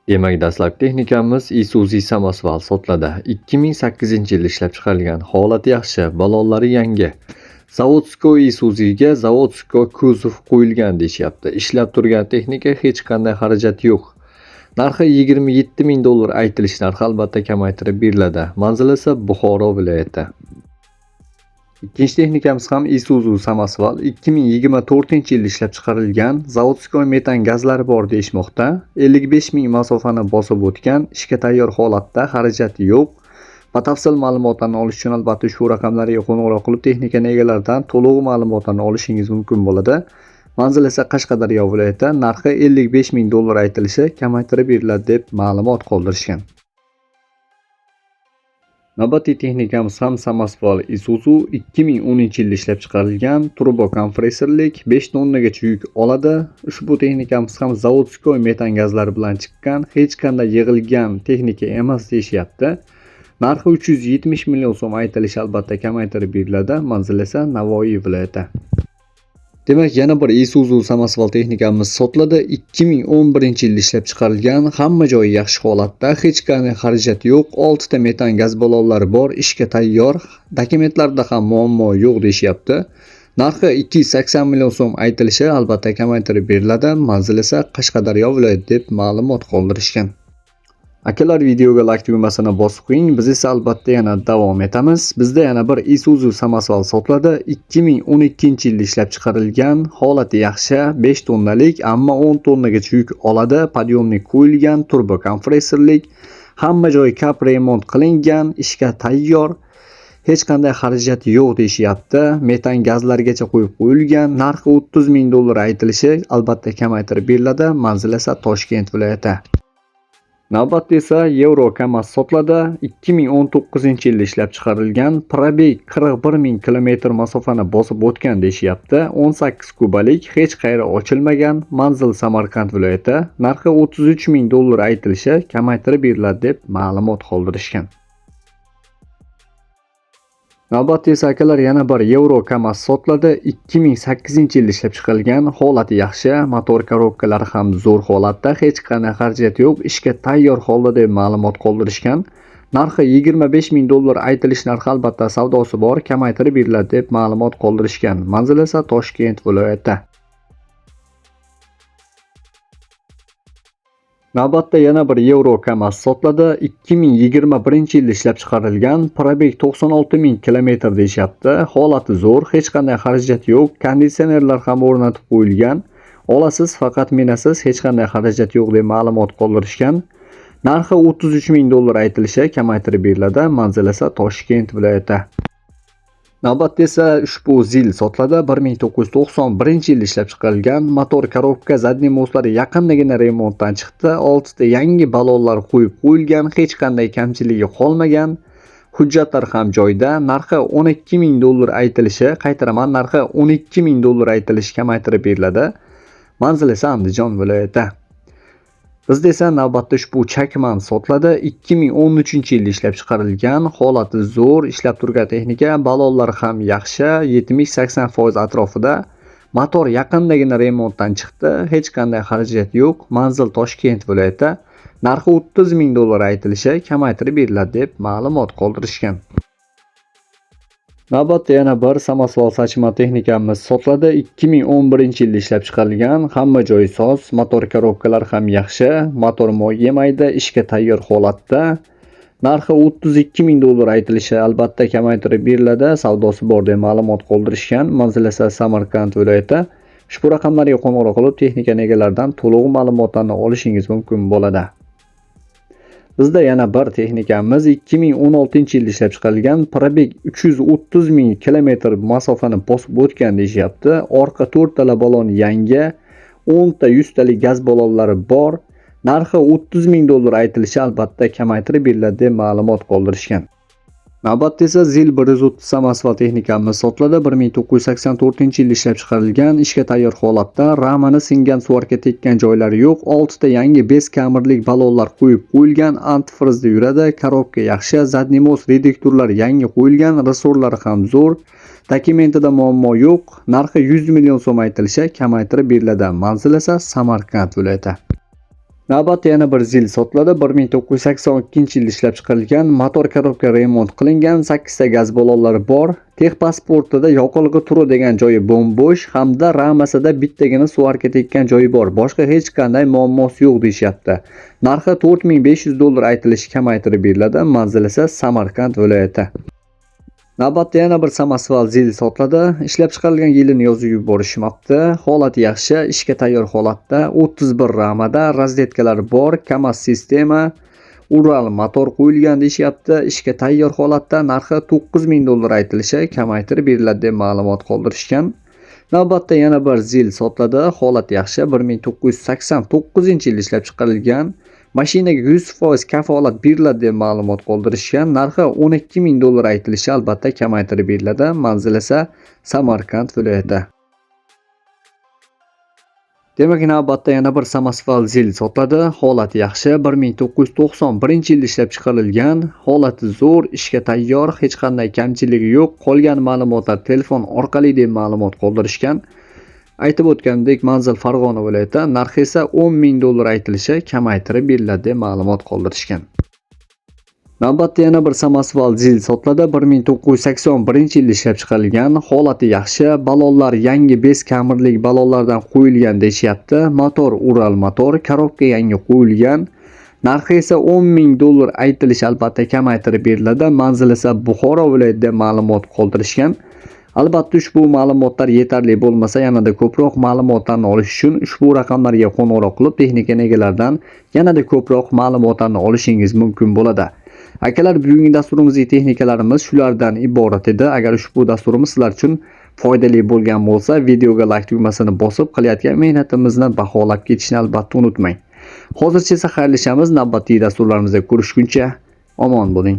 Demak, dastlabki texnikamiz Isuzu samosval sotiladi. 2008-yilda ishlab chiqarilgan. Holati yaxshi, balonlari yangi. Заводской Isuzu'ga заводской kuzov qo'yilgan deyishyapti. Ishlab turgan texnika, hech qanday xarajat yo'q. Narxi 27 ming dollar aytilish narxi, albatta kamaytirib beriladi. Manzil esa Buxoro viloyati. Ikkinchi texnikamiz ham Isuzu samosval, 2024-yilda ishlab chiqarilgan, заводской metan gazlari bor deyishmoqda. 55 ming masofani bosib o'tgan, ishga tayyor holatda, xarajati yo'q. Batafsil ma'lumotlarni olish uchun albatta ushbu raqamlarga qo'ng'iroq qilib, texnikani egalaridan to'liq ma'lumotlarni olishingiz mumkin bo'ladi. Manzil esa Qashqadaryo viloyati, narxi 55 ming dollar aytilishi, kamaytirib beriladi deb ma'lumot qoldirishgan. Navbatdagi texnikamiz ham samosval Isuzu, 2010-yilda ishlab chiqarilgan, turbo kompressorlik, 5 tonnagacha yuk oladi. Ushbu texnikamiz ham заводской metan gazlari bilan chiqqan, hech qanday yig'ilgan texnika emas deyishyapti. Narxi 370 million so'm aytilishi, albatta kamaytirib beriladi. Manzil esa Navoiy viloyati. Demak, yana bir Isuzu samosval texnikamiz sotiladi. 2011-yilda ishlab chiqarilgan, hamma joyi yaxshi holatda, hech qanday xarajat yo'q, 6 ta metan gaz ballonlari bor, ishga tayyor, dokumentlarda ham muammo yo'q deyishyapti. Narxi 280 million so'm aytilishi, albatta kamaytirib beriladi. Manzil esa Qashqadaryo viloyati deb ma'lumot qoldirishgan. Akalar, videoga like tugmasini bosib qo'ying. Biz esa albatta yana davom etamiz. Bizda yana bir Isuzu samosval sotiladi. 2012-yilda ishlab chiqarilgan, holati yaxshi, 5 tonnalik, ammo 10 tonnagacha yuk oladi. Подъемник qo'yilgan, turbo kompressorlik, hamma joyi капремонт qilingan, ishga tayyor. Hech qanday xarajat yo'q deyishyapti. Metan gazlargacha qo'yib qo'yilgan. Narxi 30 ming dollar aytilishi, albatta kamaytirib beriladi. Manzil esa Toshkent viloyati. Navbatda esa Euro Kamaz sotiladi. 2019-yilda ishlab chiqarilgan, пробег 41 ming kilometr masofani bosib o'tgan deyishyapti. 18 kubalik, hech qayeri ochilmagan. Manzil Samarqand viloyati. Narxi 33 ming dollar aytilishi, kamaytirib beriladi deb ma'lumot qoldirishgan. Navbatda esa, akalar, yana bir Euro Kamaz sotiladi. 2008-yilda ishlab chiqarilgan, holati yaxshi, motor korobkalari ham zo'r holatda, hech qanday xarajat yo'q, ishga tayyor holda deb ma'lumot qoldirishgan. Narxi 25 ming dollar aytilish narxi, albatta savdosi bor, kamaytirib beriladi deb ma'lumot qoldirishgan. Manzil esa Toshkent viloyati. Navbatda yana bir Euro Kamaz sotiladi. 2021-yilda ishlab chiqarilgan, пробег 96 ming kilometr deyishyapti. Holati zo'r, hech qanday xarajat yo'q, konditsionerlar ham o'rnatib qo'yilgan. Olasiz, faqat minasiz, hech qanday xarajat yo'q deb ma'lumot qoldirishgan. Narxi 33 ming dollar aytilishi, kamaytirib beriladi. Manzil esa Toshkent viloyati. Navbatda esa ushbu ZIL sotiladi. 1991-yilda ishlab chiqarilgan, motor korobka, задний мост lari yaqindagina remontdan chiqdi. 6 ta yangi ballonlar qo'yib qo'yilgan, hech qanday kamchiligi qolmagan. Hujjatlar ham joyida. Narxi 12 ming dollar aytilishi, qaytaraman, narxi 12 ming dollar aytilishi, kamaytirib beriladi. Manzil esa Andijon viloyati. Bizda esa navbatda ushbu Chakman sotiladi. 2013-yilda ishlab chiqarilgan, holati zo'r, ishlab turgan texnika, ballonlar ham yaxshi, 70-80% atrofida. Motor yaqindagina remontdan chiqdi, hech qanday xarajat yo'q. Manzil Toshkent viloyati. Narxi 30 ming dollar aytilishi, kamaytirib beriladi deb ma'lumot qoldirishgan. Navbatda yana bir samosval sachma texnikamiz sotiladi. 2011-yilda ishlab chiqarilgan, hamma joyi soz, motor korobkalar ham yaxshi, motor moy yemaydi, ishga tayyor holatda. Narxi 32 ming dollar aytilishi, albatta kamaytirib beriladi, savdosi bor deb ma'lumot qoldirishgan. Manzil esa Samarqand viloyati. Ushbu raqamlarga qo'ng'iroq qilib, texnikani egalaridan to'liq ma'lumotlarni olishingiz mumkin bo'ladi. Bizda yana bir texnikamiz 2016-yilda ishlab chiqarilgan, пробег 330 ming kilometr masofani bosib o'tgan deyishyapti. Orqa to'rttala balon yangi, 10 ta 100 talik gaz ballonlari bor. Narxi 30 ming dollar aytilishi, albatta kamaytirib beriladi deb ma'lumot qoldirishgan. Navbatda esa ZIL 130 samosval texnikamiz sotiladi. 1984-yilda ishlab chiqarilgan, ishga tayyor holatda, ramani singan, сварка tekkan joylari yo'q, 6 ta yangi 5 kamerlik ballonlar qo'yib qo'yilgan, antifrizda yuradi, korobka yaxshi, задний мост reduktorlar yangi qo'yilgan, ressorlari ham zo'r. Dokumentida muammo yo'q. Narxi 100 million so'm aytilishi, kamaytirib beriladi. Manzil esa Samarqand viloyati. Navbatda yana bir ZIL sotiladi. 1982-yilda ishlab chiqarilgan, motor korobka remont qilingan, 8 ta gaz ballonlari bor. Texpasportida yoqilg'i turi degan joyi bo'm-bo'sh hamda ramasida bittagina suvarka tekkan joyi bor. Boshqa hech qanday muammosi yo'q deyishyapti. Narxi $4500 aytilishi kamaytirib beriladi. Manzil esa Samarqand viloyati. Navbatda yana bir samosval ZIL sotiladi. Ishlab chiqarilgan yilini yozib yuborishmabdi. Holati yaxshi, ishga tayyor holatda. 31 ramada, razletkalar bor, KAMAZ sistema, Ural motor qo'yilgan deyishyapti. Ishga tayyor holatda, narxi $9000 aytilishi kamaytirib beriladi deb ma'lumot qoldirishgan. Navbatda yana bir ZIL sotiladi. Holat yaxshi, 1989-yilda ishlab chiqarilgan. Mashinaga 100% kafolat beriladi deb ma'lumot qoldirishgan. Narxi $12 000 aytilishi albatta kamaytirib beriladi. Manzil esa Samarqand viloyati. Demak, navbatda yana bir samosval ZIL sotiladi. Holati yaxshi, 1991-yilda ishlab chiqarilgan. Holati zo'r, ishga tayyor, hech qanday kamchiligi yo'q. Qolgan ma'lumotlar telefon orqali deb ma'lumot qoldirishgan. Aytib o'tganimdek, manzil Farg'ona viloyati, narxi esa $10 000 aytilishi kamaytirib beriladi deb ma'lumot qoldirishgan. Navbatda yana bir samosval ZIL sotiladi. 1981-yilda ishlab chiqarilgan. Holati yaxshi, ballonlar yangi 5 kamirlik ballonlardan qo'yilgan deyishyapti. Motor Ural motor, korobka yangi qo'yilgan. Narxi esa $10 000 aytilishi albatta kamaytirib beriladi. Manzil esa Buxoro viloyati deb ma'lumot qoldirishgan. Albatta ushbu ma'lumotlar yetarli bo'lmasa, yanada ko'proq ma'lumotlarni olish uchun ushbu raqamlarga qo'ng'iroq qilib, texnika egalaridan yanada ko'proq ma'lumotlarni olishingiz mumkin bo'ladi. Akalar, bugungi dasturimizdagi texnikalarimiz shulardan iborat edi. Agar ushbu dasturimiz sizlar uchun foydali bo'lgan bo'lsa, videoga like tugmasini bosib, qilayotgan mehnatimizni baholab ketishni albatta unutmang. Hozircha esa xayrlashamiz. Navbatdagi dasturlarimizda ko'rishguncha omon bo'ling.